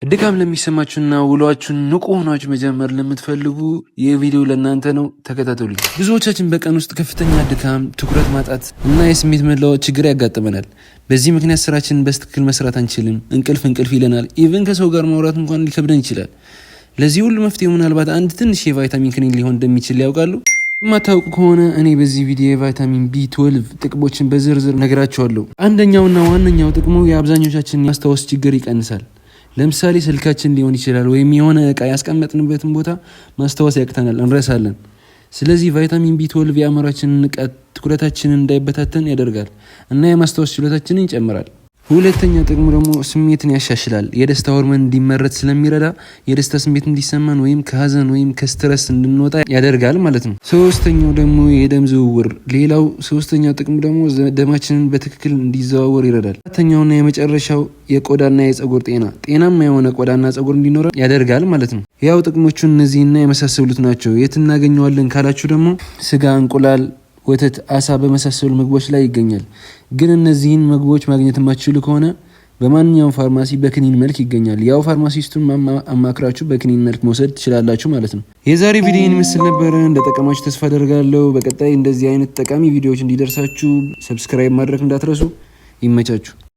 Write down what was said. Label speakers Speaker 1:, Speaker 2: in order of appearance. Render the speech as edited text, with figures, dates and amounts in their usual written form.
Speaker 1: ድካም ለሚሰማችሁና ውሏችሁን ንቁ ሆናችሁ መጀመር ለምትፈልጉ ይህ ቪዲዮ ለእናንተ ነው። ተከታተሉኝ። ብዙዎቻችን በቀን ውስጥ ከፍተኛ ድካም፣ ትኩረት ማጣት እና የስሜት መለዋወጥ ችግር ያጋጥመናል። በዚህ ምክንያት ስራችንን በትክክል መስራት አንችልም። እንቅልፍ እንቅልፍ ይለናል። Even ከሰው ጋር ማውራት እንኳን ሊከብደን ይችላል። ለዚህ ሁሉ መፍትሄው ምናልባት አንድ ትንሽ የቫይታሚን ክኒን ሊሆን እንደሚችል ያውቃሉ? የማታውቁ ከሆነ እኔ በዚህ ቪዲዮ የቫይታሚን B12 ጥቅሞችን በዝርዝር ነግራችኋለሁ። አንደኛውና ዋነኛው ጥቅሙ የአብዛኞቻችንን የማስታወስ ችግር ይቀንሳል። ለምሳሌ ስልካችን ሊሆን ይችላል ወይም የሆነ እቃ ያስቀመጥንበትን ቦታ ማስታወስ ያቅተናል፣ እንረሳለን። ስለዚህ ቫይታሚን B12 የአእምሯችንን ንቃት፣ ትኩረታችንን እንዳይበታተን ያደርጋል እና የማስታወስ ችሎታችንን ይጨምራል። ሁለተኛ ጥቅሙ ደግሞ ስሜትን ያሻሽላል። የደስታ ሆርሞን እንዲመረት ስለሚረዳ የደስታ ስሜት እንዲሰማን ወይም ከሀዘን ወይም ከ stress እንድንወጣ ያደርጋል ማለት ነው። ሶስተኛው ደግሞ የደም ዝውውር። ሌላው ሶስተኛው ጥቅሙ ደግሞ ደማችንን በትክክል እንዲዘዋወር ይረዳል። አራተኛውና የመጨረሻው የቆዳና የጸጉር ጤና፣ ጤናማ የሆነ ቆዳና ጸጉር እንዲኖረን ያደርጋል ማለት ነው። ያው ጥቅሞቹ እነዚህና የመሳሰሉት ናቸው። የት እናገኘዋለን ካላችሁ ደግሞ ስጋ፣ እንቁላል፣ ወተት፣ አሳ በመሳሰሉ ምግቦች ላይ ይገኛል። ግን እነዚህን ምግቦች ማግኘት የማትችሉ ከሆነ በማንኛውም ፋርማሲ በክኒን መልክ ይገኛል። ያው ፋርማሲስቱን አማክራችሁ በክኒን መልክ መውሰድ ትችላላችሁ ማለት ነው። የዛሬ ቪዲዮ ይህን ይመስል ነበረ። እንደጠቀማችሁ ተስፋ አደርጋለሁ። በቀጣይ እንደዚህ አይነት ጠቃሚ ቪዲዮዎች እንዲደርሳችሁ subscribe ማድረግ እንዳትረሱ። ይመቻችሁ።